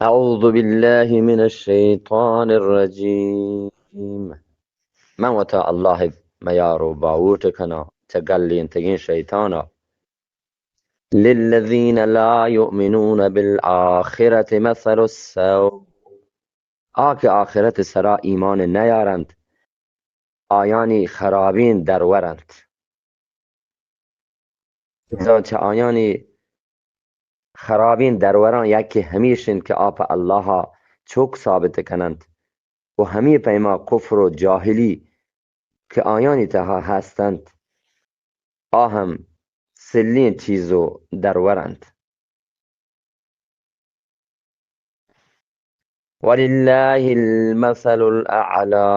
أعوذ بالله من الشيطان الرجيم. من وتا الله میار و باوٹ کناں چہ گلینتگیں شیطانا. للذين لا يؤمنون بالآخرة مثل السوء. آ کہ آخرت سرا ایمان نیارنت، آیانی خرابین درورنت. بزاں چہ آیانی خرابین دروران یکے ہمیش انت کہ آ پہ اللہ چوک ثابت کننت و ہمی پیما کفر و جاہلی کہ آیانی تہا ہستنت، آ ہم سلین چیز و درورنت. ولله المثل الأعلى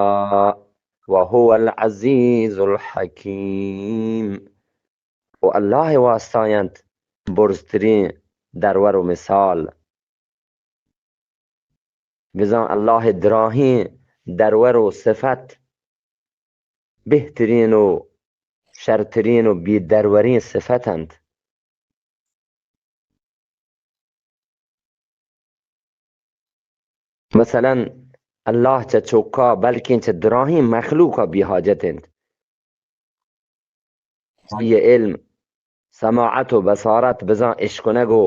وهو العزيز الحكيم. و اللہ واسطہ انت برزترین درور و مثال. بزاں اللہ دراہیں درور و صفت بہترین و شرترین و بے درورین صفت انت. مثلاً اللہ چہ چوکا بلکیں چہ دراہیں مخلوقا بے حاجت انت. آئی علم، سماعت و بصارت، بزاں اشکنگ و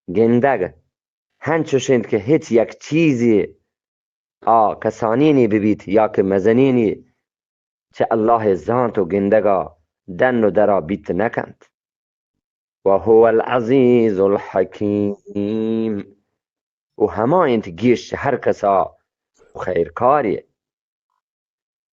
گندگ ہنچوش انت کہ ہچ یک چیزے آ کسانینی ببیت یا کہ مزنینی چہ اللہ زانت و گندگا ڈن و درا بیت نکنت. وهو العزيز الحكيم. و ہما انت گیش ہر کسا خیرکارے.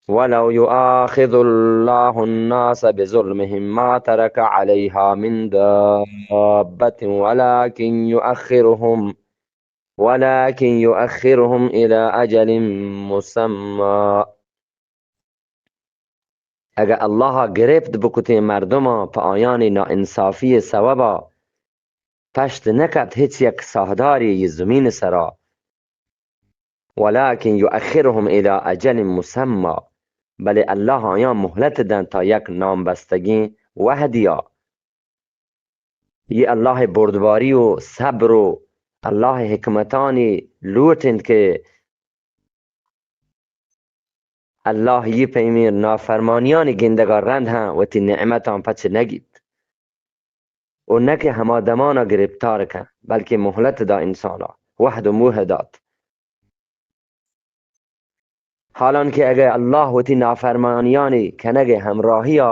ولو يؤاخذ الله الناس بظلمهم ما ترك عليها من دابة ولكن يؤخرهم، ولكن يؤخرهم إلى أجل مسمى. اگہ اللہ گرفت بکتیں مردماں پہ آیانی ناانصافی سببا، پشت نکپت ہچ یک ساہداری یہ زمین سرا. ولكن يؤخرهم إلى أجل مسمى، بلے اللہ آیاں مہلت دنت تا یک نام بستگیں وہدیا. یہ اللہ بردباری و صبر و اللہ حکمتانی لوٹ انت کہ اللہ یہ پیمیں نافرمانیانی گندگا رند ہم وتی نعمتاں پچ نگیت و نہ کہ ہما دمانا گرفتار کن، بلکہ مہلت دا انسانا، وہد و موہ دات. حالانکہ اگہ اللہ وتی نافرمانیانی کنگ ہمراہیا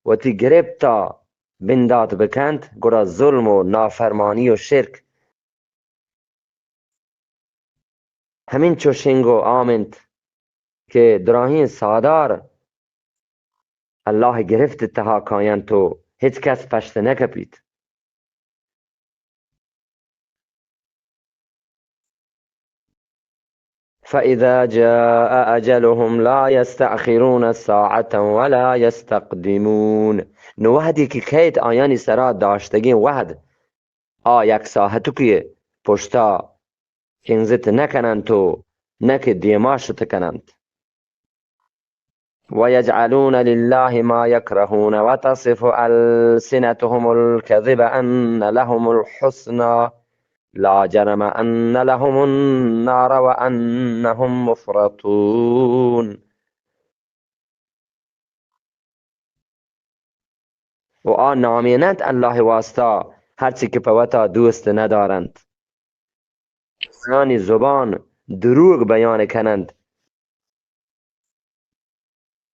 وتی گرپتا بندات بکنت، گڑا ظلم و نافرمانی و شرک ہمینچو شنگ و عام انت کہ دراہیں ساہدار اللہ گرفت تہا کاینت و ہچ کس پشت نہ کپیت. فإذا جاء أجلهم لا يستأخرون ساعة ولا يستقدمون. نو وہدی کہ کیت آیانی سرا داشتگیں وہد، آ یک ساہتکی پشتا کنزت نہ کننت و نہ کہ دیما شت کننت. ويجعلون لله ما يكرهون وتصف ألسنتهم الكذب أن لهم الحسنى لا جرم أن لهم النار وأنهم مفرطون. و آ نامیننت اللہ واسطہ ہرچی کہ پہ وتا دوست ندارنت. آیانی زبان دروگ بیان کننت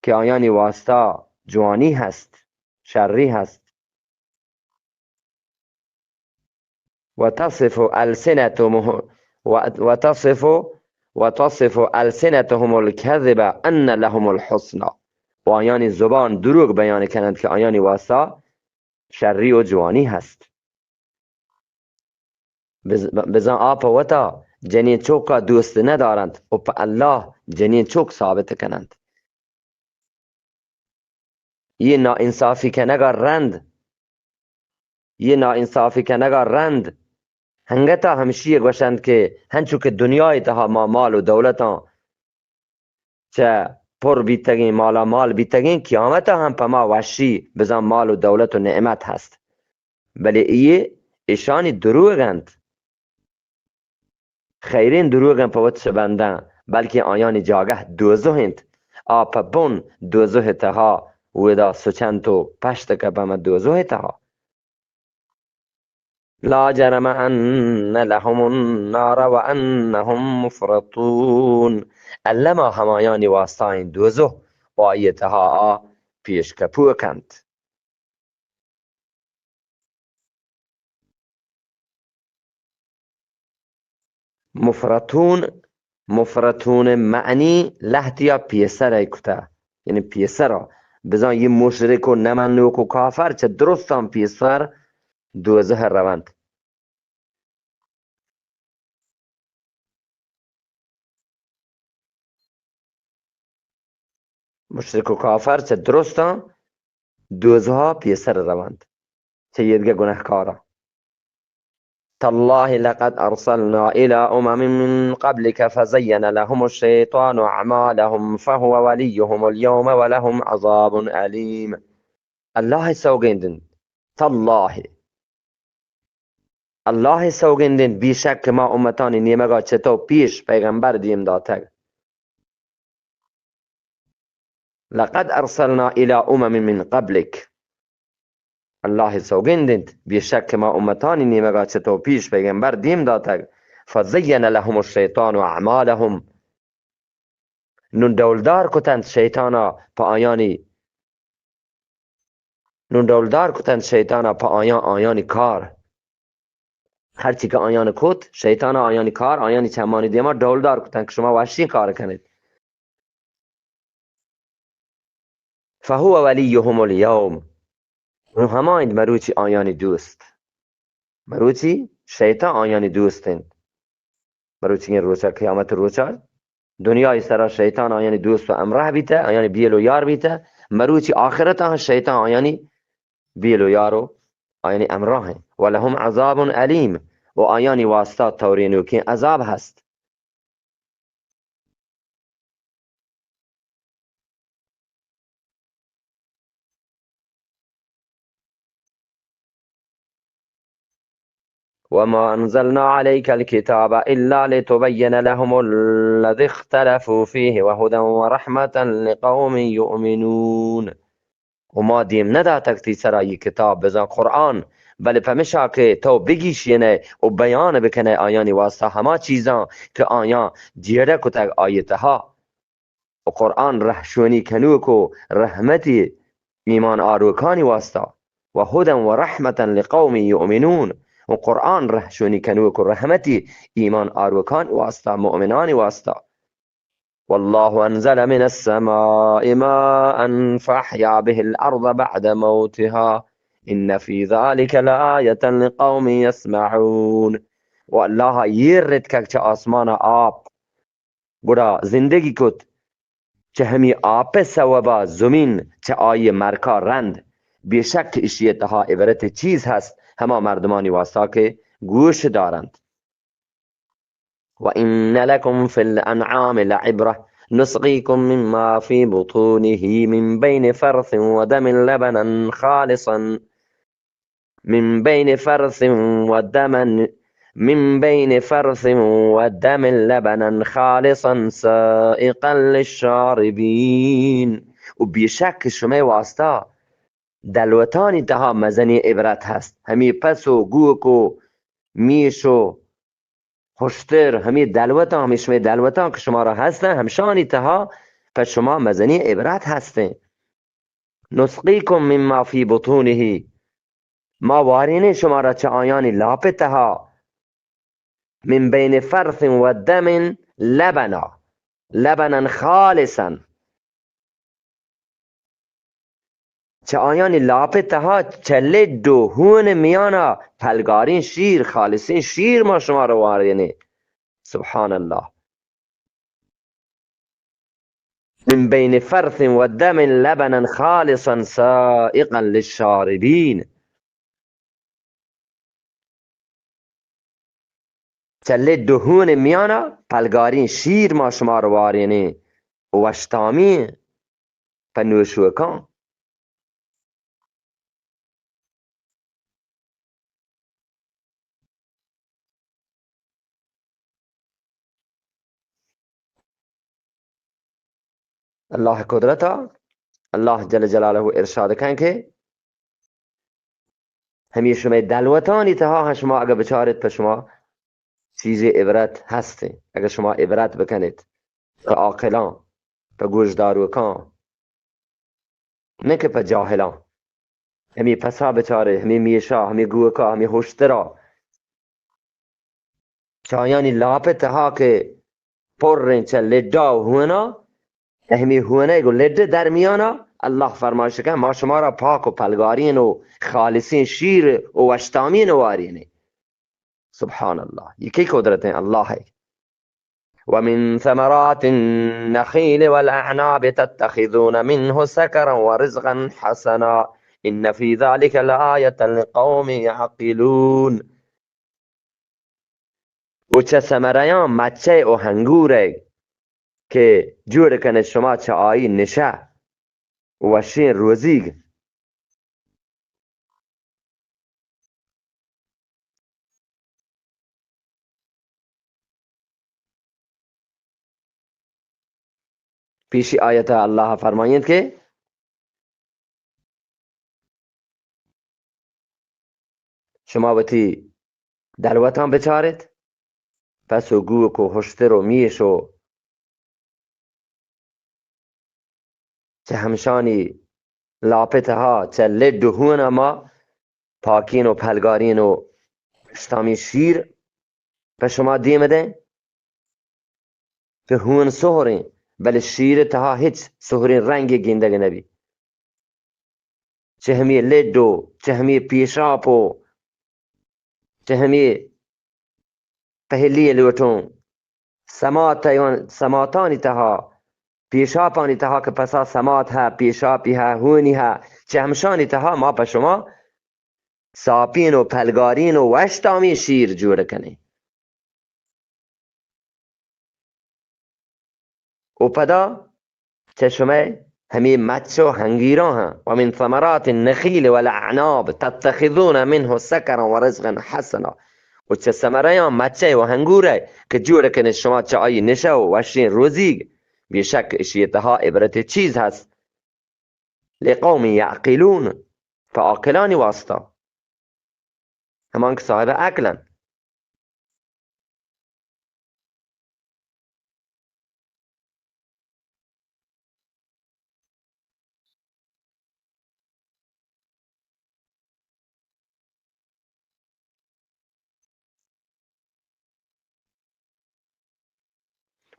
کہ آیانی واسطہ جوانی ہست، شری ہست. وتصف ألسنتهم، و-، وتصف، وتصف ألسنتهم الكذب أن لهم الحسنى. و آیانی زبان دروگ بیان کننت کہ آیانی واسطہ شری و جوانی ہست. بز-، بزاں آ پہ وتا جنین چوکا دوست ندارنت و پہ اللہ جنین چوک ثابت کننت. یہ ناانصافی کنگا رند، یہ ناانصافی کنگا رند ہنگتا ہمشی گوشنت کہ ہنچو کہ دنیای تہا ما مال و دولتاں چہ پر بیتگیں، مالا مال بیتگیں، قیامتا ہم پہ ما وشی بزاں مال و دولت و نعمت ہست. بلے یہ ایشانی دروگ انت. خیریں دروگاں پہ وت سبنداں، بلکیں آیانی جاگہ دوزہ انت۔ آ پہ بن دوزہ تہا اودا سچنت و پشت کپنت دوزہ تہا۔ لا جرم ان لهم النار وانهم مفرطون۔ الما ہمایانی واسطہ انت دوزہ و آئی تہا آ پیش کپوک انت۔ مفرطون، مفرطون معنی لہتیا پیسر ء کتہ، یعنی پیسرا۔ بزاں یہ مشرک و نمنوک و کافر چہ درستاں پیسر دوزہ ء رونت۔ مشرک و کافر چہ درستاں دوزہا پیسر رونت، چہ ایدگہ گناہکاراں۔ تالله لقد أرسلنا إلى أمم من قبلك فزين لهم الشيطان أعمالهم فهو وليهم اليوم ولهم عذاب أليم۔ اللہ سوگند انت، تالله، اللہ سوگند انت، بیشک کہ ما امتانی نیمگا چہ تو پیش پیغمبر دیم داتگ۔ لقد أرسلنا إلى أمم من قبلك۔ اللہ سوگند انت، بیشک کہ ما امتانی نیمگا چہ تو پیش پیغمبر دیم داتگ۔ فزين لهم الشيطان أعمالهم۔ نون ڈولدار کتنت شیطانا پہ آیانی، نون ڈولدار کتنت شیطانا پہ آیان آیانی کار۔ ہرچی کہ آیان کت، شیطانا آیانی کار، آیانی چمانی دیما ڈولدار کتنت کہ شما وشیں کار کنیت۔ فهو وليهم اليوم۔ نوں ہما انت مروچی آیانی دوست۔ مروچی شیطان آیانی دوست انت۔ مروچی روچا، قیامت روچا، دنیای سرا شیطان آیانی دوست و ہمراہ بیتہ، آیانی بیل و یار بیتہ۔ مروچی آخرتا ہم شیطان آیانی بیل و یار و آیانی ہمراہ انت۔ ولهم عذاب أليم، و آیانی واسطہ تورینوکیں عذاب ہست۔ وما أنزلنا عليك الكتاب إلا لتبين لهم الذي اختلفوا فيه وهدى ورحمة لقوم يؤمنون۔ و ما دیم نداتگ تئی سرا یہ کتاب، بزاں قرآن، بلے پمشا کہ تو بگیشینئے و بیان بکنئے آیانی واسطہ ہما چیزاں کہ آیاں جیڑہ کتگ آئی تہا۔ و قرآن رہشونی کنوک و رحمتی ایمان آروکانی واسطہ۔ وهدى ورحمة لقوم يؤمنون۔ و قرآن رہشونی کنوک و رحمتی ایمان آروکانی واسطہ، مؤمنانی واسطہ۔ والله أنزل من السماء ماء فأحيا به الأرض بعد موتها إن في ذلك لآية لقوم يسمعون۔ و اللہ ایر رتکگ چہ آسمانا آپ، گڑا زندگی کت، چہ ہمی آپ سوبا زمین چہ آئی مرکا رند۔ بے شک اشی تہا عبرت چیز ہست ہما مردمانی واسطہ کہ گوش دارنت۔ وإن لكم في الأنعام لعبرة نسقيكم مما في بطونه من بين فرث ودم لبنا خالصا من بين فرث ودم من بين فرث ودم لبنا خالصا سائغا للشاربين۔ و بیشک شمئے واسطہ دلوتانی تہا مزنیں عبرت ہست۔ ہمے پس و گوک و میش و ہشتر، ہمے دلوتاں، ہمے شمئے دلوتاں کہ شمارا ہستن، ہمشانی تہا پہ شما مزنیں عبرت ہستیں۔ نسقيكم مما في بطونه، ما وارینیں شمارا چہ آیانی لاپ تہا، من بين فرث ودم لبنا، لبنا خالصا، چہ آیانی لاپ تہا چہ لڈ و ہون میانا پلگاریں شیر، خالصیں شیر ما شمارا وارینیں۔ سبحان اللہ۔ من بين فرث ودم لبنا خالصا سائغا للشاربين۔ چہ لڈ و ہون میانا پلگاریں شیر ما شمارا وارینیں، وشتامیں پہ نوشوکاں۔ اللہ قدرتا، اللہ جل جلالہ ارشاد کن کہ ہمے شمئے دلوتانی تہا ہم شما اگہ بچارت پہ شما چیزے عبرت ہستیں، اگہ شما عبرت بکنت پہ عاقلاں، پہ گوشداروکاں، نہ کہ پہ جاہلاں۔ ہمے پسا بچارے، ہمے میشا، ہمے گوکا، ہمے ہشترا، چہ آیانی لاپ ء تہا کہ پریں چہ لڈا و ہونا، ہمے ہونگ و لڈ درمیانا اللہ فرمائش کہ ما شمارا پاک و پلگارین و خالصین شیر و وشتامین وارین۔ سبحان اللہ، یہ کئی قدرت ہیں اللہ ہے۔ ومن ثمرات النخيل والأعناب تتخذون منه سكرا ورزقا حسنا إن في ذلك لآية لقوم يعقلون۔ و چہ ثمریاں مچئے و ہنگورئے کہ جوڑ کنت شما چہ آئی نشہ و وشیں روزیگ۔ پیشی آیتا اللہ فرمائینت کہ شما وتی دلوتاں بچارت، پس و گوک و ہشتر و میش و چہ ہمشانی لاپ ء تہا چہ لڈ و ہون ء ما پاکین و پلگارین و پشتامین شیر پہ شما دیم دیں کہ ہون سہریں، بلے شیر ء تہا ہچ سہریں رنگے گندگ نہ بی۔ چہ ہمے لڈ و چہ ہمے پیشاپ و چہ ہمے پہلی لوٹوں سمات، سماتانی تہا، پیشاپانی تہا کہ پسا سمات ہے، پیشاپی ہے، ہونی ہے، چہ ہمشانی تہا ما پہ شما ساپین و پلگارین و وشتامین شیر جوڑ کنیں۔ و پدا چہ شمئے ہمے مچ و ہنگیراں ہاں، ومن ثمرات النخيل والأعناب تتخذون منه سكرا ورزقا حسنا، و چہ ثمریاں مچئے و ہنگورئے کہ جوڑ کنت شما چہ آئی نشہ و وشیں روزیگ، بے شک اشی تہا عبرت چیز ہست۔ لقوم يعقلون، پہ عاقلانی واسطہ، ہمان کہ صاحب عقل انت۔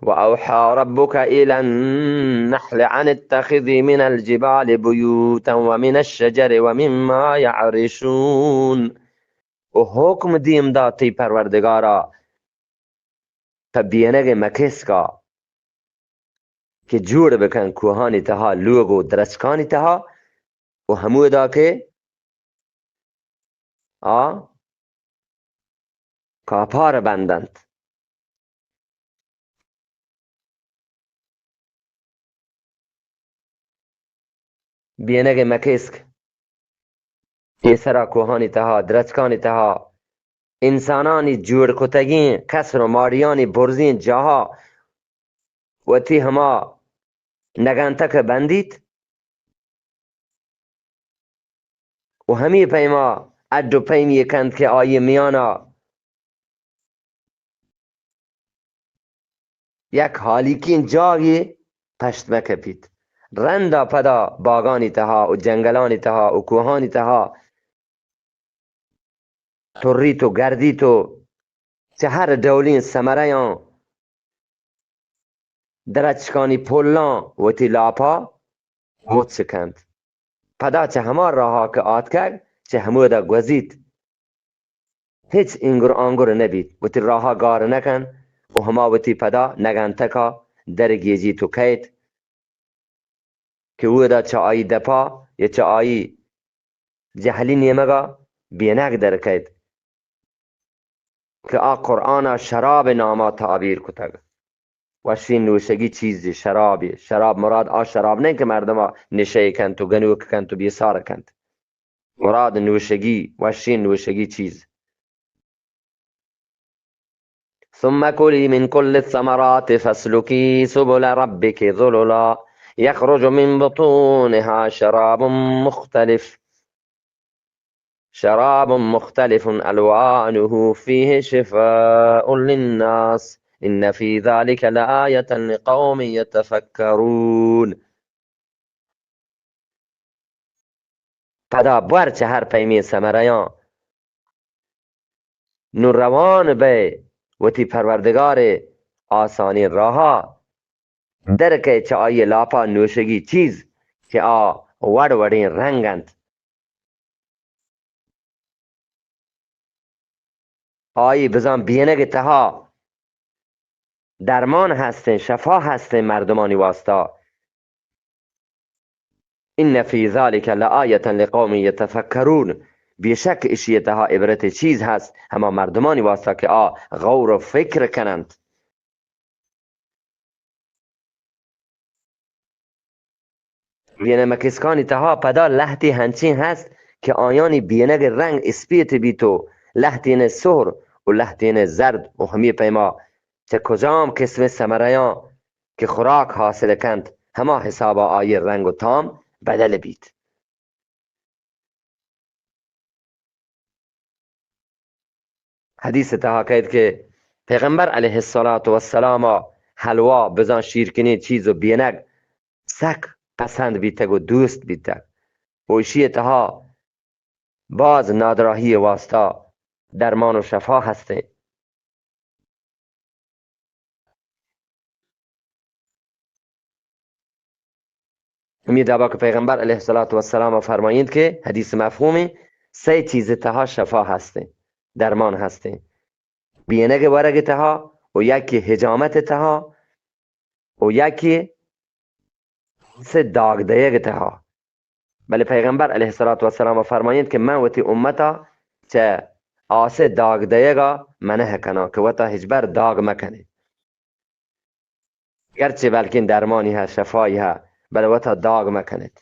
وأوحى ربك إلى النحل أن اتخذي من الجبال بيوتا ومن الشجر ومما يعرشون۔ و حکم دیم دات تئی پروردگارا پہ بینگ مکسکا کہ جوڑ بکن کوہانی تہا لوگ و درچکانی تہا و ہمودا کہ آ کاپار بندنت۔ بینگ مکسک پیسرا کوہانی تہا، درچکانی تہا، انسانانی جوڑ کتگیں کسر و ماڑیانی برزیں جاہا وتی ہما نگنتک بندیت و ہمے پیما اڈ و پیمی کنت کہ آئی میانا یک ہالیکیں جاگے پشت مہ کپیت۔ رندا پدا باگانی تہا و جنگلانی تہا و کوہانی تہا تریت و گردیت و چہ ہر ڈولیں ثمرہاں درچکانی پلاں وتی لاپا مچ کنت۔ پدا چہ ہما راہا کہ آتکگ، چہ ہمودا گوزیت۔ ہچ اینگر آنگر نہ بیت، وتی راہا گار نہ کنت و ہما وتی پدا نگنتکا درگیجیت و کئیت کہ اودا چہ آئی دپا یا چہ آئی جہلی نیمگا بینگ در کئیت کہ آ قرآنا شراب ناما تعبیر کتگ۔ وشیں نوشگی چیزے، شرابے۔ شراب مراد آ شراب نہ کہ مردما نشہ کنت و گنوک کنت و بیسار کنت۔ مراد نوشگی، وشیں نوشگی چیز۔ ثم كلي من كل الثمرات فاسلكي سبل ربك ذللا يخرج من بطونها شراب مختلف، شراب مختلف ألوانه فيه شفاء للناس إن في ذلك لآية لقوم يتفكرون. پدا بور چہ ہر پیمیں ثمرہاں نوں روان بئے وتی پروردگار ءِ آسانیں راہا، در کئے چہ آئی ءِ لاپا نوشگی چیز کہ آ وڑ وڑیں رنگ انت۔ آئی بزاں بینگ ءِ تہا درمان ہستیں، شفا ہستیں مردمانی واسطہ۔ إن في ذلك لآية لقوم يتفكرون، بے شک اشی ءِ تہا عبرت چیز ہست ہما مردمانی واسطہ کہ آ غور و فکر کننت۔ بینمکسکانی تہا پدا لہتے ہنچیں ہست کہ آیانی بینگ ءِ رنگ اسپیت بیت و لہتین سہر و لہتین زرد و ہمے پیما چہ کجام قسم ثمرہاں کہ خوراک حاصل کنت، ہما حسابا آئی رنگ و تام بدل بیت۔ حدیث تہا کئیت کہ پیغمبر علیہ الصلوۃ والسلام حلوا بزاں شیرکنیں چیز و بینگ سک پسند بیتگ و دوست بیتگ و اشی تہا باز نادراہی واسطہ درمان و شفا ہستیں۔ ہمے دابا کہ پیغمبر علیہ الصلوۃ والسلام فرمائینت کہ حدیث مفہوم سئے چیز تہا شفا ہستیں، درمان ہستیں، بینگ ورگ تہا و یکی حجامت تہا و یکی سے داگ دئیگ تہا۔ بلے پیغمبر علیہ الصلوۃ والسلام فرمائینت کہ من وتی امتا چہ آسے داگ دئیگا منع کناں کہ وتا ہچبر داگ مکنے۔ گرچہ بلکیں درمانی ہا، شفائی ہا، بلے وتا داگ مکنیت۔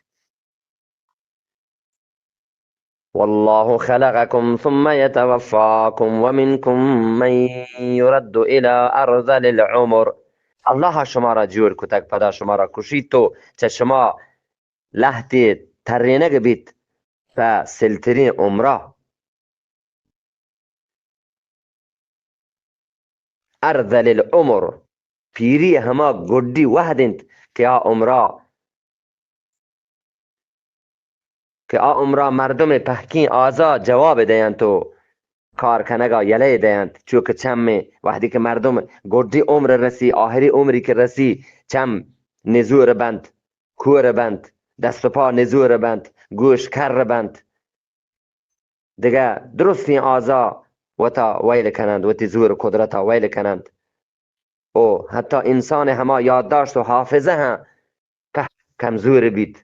والله خلقكم ثم يتوفاكم ومنكم من يرد إلى أرذل العمر۔ اللہ شمارا جوڑ کتگ، پدا شمارا کشیت و چہ شما لہتے ترینگ بیت پہ سلترین عمرا۔ ارذل العمر، پیری ہما گڈی وہد انت کہ آ عمرا، کہ آ عمرا مردم پہکیں آزا جواب دینت و کار کنگا یلہ دینت، چو کہ چم وہدی کہ مردم گڈی عمر رسی، آخری عمری کہ رسی، چم نزور بنت، کور بنت، دست و پا نزور بنت، گوش کر بنت۔ دگہ درستیں آزا وتا ویل کنند، وتی زور و قدرتا ویل کنند۔ او حتی انسان ہما یادداشت و حافظہ ہم پہ کمزور بیت۔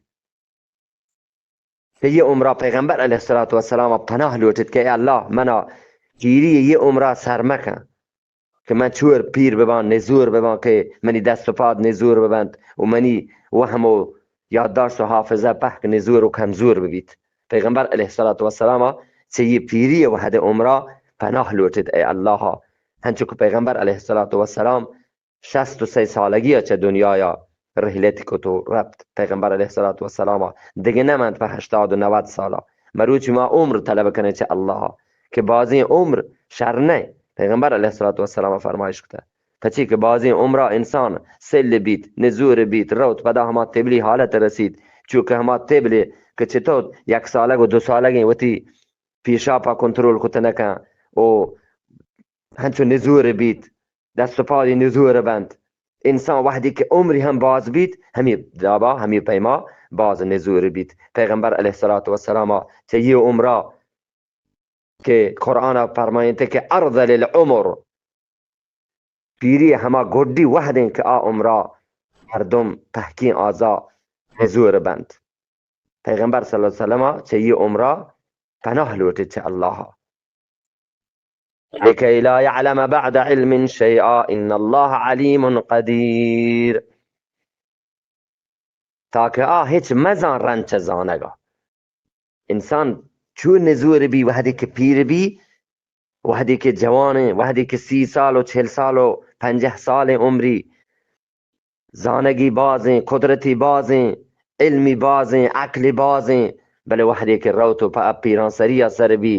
کہ یہ عمرا پیغمبر علیہ الصلوۃ والسلام پناہ لوٹت کہ اے اللہ، منا پیری یہ عمرا سر مکن۔ کہ من چور پیر ببان، نزور ببان، کہ منی دست و پاد نزور ببنت و منی وہم و یادداشت و حافظہ پہک نزور و کمزور ببیت۔ پیغمبر علیہ الصلوۃ والسلام چہ یہ پیری وہد عمرا پناہ لوٹت، اے اللہ، ہنچو کہ پیغمبر علیہ الصلوۃ والسلام شست و سئے سالگی چہ دنیایا رحلت کت و رپت۔ پیغمبر علیہ الصلوۃ والسلام دگہ نہ منت پہ ہشتاد و نود سالا۔ مروچی ما عمر طلب کنیں چہ اللہ کہ بازیں عمر شر نہ۔ پیغمبر علیہ الصلوۃ والسلام فرمائش کتہ، پچی کہ بازیں عمرا انسان سل بیت، نزور بیت، روت، پدا ہما طبلی حالت رسیت، چو کہ ہما طبل کہ چتو یک سالگ و دو سالگیں وتی پیشاپا کنترول کت نہ کن و ہنچو نزور بیت، دست و پادی نزور بنت۔ انسان وہدی کہ عمری ہم باز بیت، ہمی دابا، ہمی پیما باز نزور بیت۔ پیغمبر علیہ الصلوۃ والسلام چہ یہ عمرا کہ قرآن فرمائنتے کہ ارذل العمر، پیری ہما گڈی وہدیں کہ آ عمرا مردم پہکیں آزا نزور بنت۔ پیغمبر صلی اللہ علیہ وسلم چہ یہ عمرا پناہ لوٹت چہ اللہ، لکی لا یعلم بعد علم شیئا ان اللہ علیم قدیر۔ تاکہ آ ہچ مزان رند چہ زانگا۔ انسان چو نزور بی، وہدی کہ پیر بی، وہدی کہ جوانیں، وہدی کہ سی سال و چہل سال و پنجاہ سالیں عمری، زانگی بازیں، قدرتی بازیں، علمی بازیں، عقلی بازیں، بلے وہدے کہ روت و پہ پیرانسری ءَ سر بی،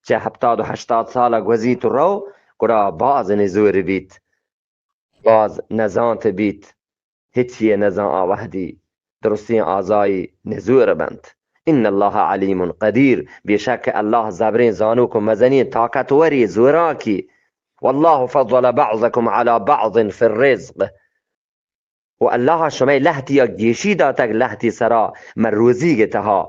چہ ہپتاد و ہشتاد سال ءَ گوزیت و رو، گڑا باز نزور بیت، باز نزانت بیت، ہچی نزان آ وہدی درستیں آزائی نزور بنت۔ ان اللہ علیم قدیر، بے شک اللہ زبریں زانوک و مزنیں طاقتوری زوراکی۔ واللہ فضل بعضکم علی بعض فی الرزق، و اللہ شمئے لہتیا گیشی داتگ لہتی سرا مہ روزیگ تہا۔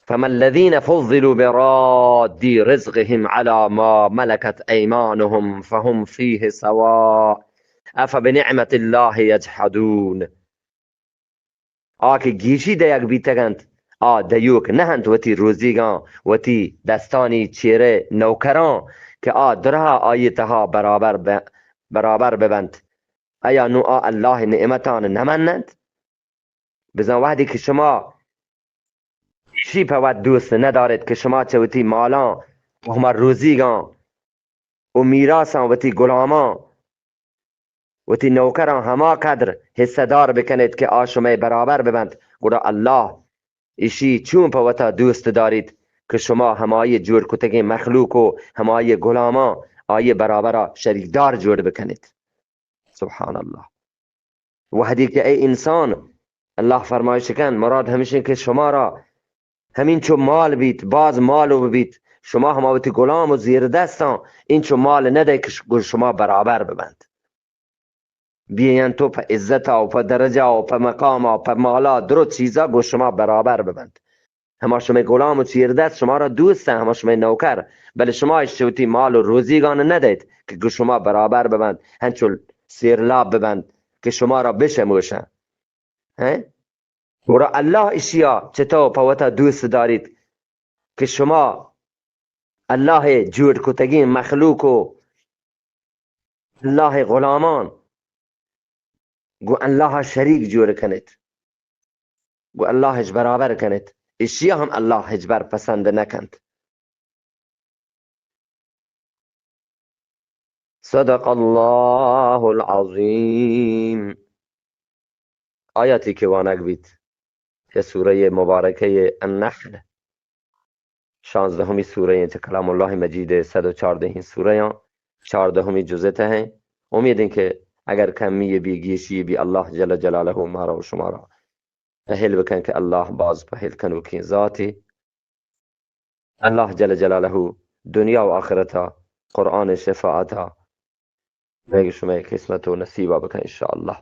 فما الذین فضلوا براد رزقهم علی ما ملکت ایمانهم فهم فیه سواء افبنعمت اللہ یجحدون۔ آ کہ گیشی دئیگ بیتگ انت، آ دئیوک نہ انت وتی روزیگاں، وتی دستانی چیرئے نوکراں کہ آ درہا آئی تہا برابر ب-، برابر ببنت۔ ایا نوں آ اللہ نعمتان نہ مننت؟ بزاں وہدے کہ شما شی پہ وت دوست نداریت کہ شما چہ وتی مالاں و ہما روزیگاں و میراثاں وتی غلاماں، وتی نوکراں ہما قدر حصہ دار بکنیت کہ آ شمئے برابر ببنت، گڑا اللہ ایشی چون پہ وتا دوست داریت کہ شما ہمائی جوڑ کتگیں مخلوق و ہمائی غلاماں آئی برابرا شریکدار جوڑ بکنیت؟ سبحان اللہ۔ وہدے کہ اے انسان، اللہ فرمائش کن، مراد ہمشیں کہ شمارا ہمینچو مال بیت، باز مال و بیت، شما ہما وتی غلام و زیر دستاں اینچو مال ندئے کہ ش-، گوں شما برابر ببنت۔ بیئن تو پہ عزتا و پہ درجہ و پہ مقاما و پہ مالا درو چیزا گوں شما برابر ببنت۔ ہما شمئے غلام و چیردست شمارا دوست انت، ہما شمئے نوکر، بلے شما ایش چہ وتی مال و روزیگان ندئیت کہ گوں شما برابر ببنت، ہنچو سیرلاب ببنت کہ شمارا بشموشن۔ ہیں؟ گڑا اللہ اشیا چتو پہ وتا دوست داریت کہ شما اللہ جوڑ کتگیں مخلوق و اللہ غلامان گوں اللہ شریک جوڑ کنیت، گوں اللہ ہچ برابر کنیت، اشیا ہم اللہ ہچبر پسند نہ کنت۔ صدق اللہ العظیم۔ آیاتی کہ وانگ بیت کہ سورہ مبارکہ النحل، شانزدہمی سورہ ایں چہ کلام اللہ مجید، صد و چاردہیں سورہ ایں، چاردہمی جزء تہ ایں۔ امید ایں کہ اگر کمی بی، گیشی بی، اللہ جل جلالہ مارا و شمارا پہل بکن کہ اللہ باز پہل کنوکیں ذاتے۔ اللہ جل جلالہ دنیا و آخرتا قرآن شفاعتا مئے شمئے قسمت و نصیبا بکن انشاءاللہ۔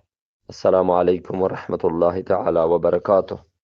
السلام علیکم ورحمۃ اللہ تعالی وبرکاتہ۔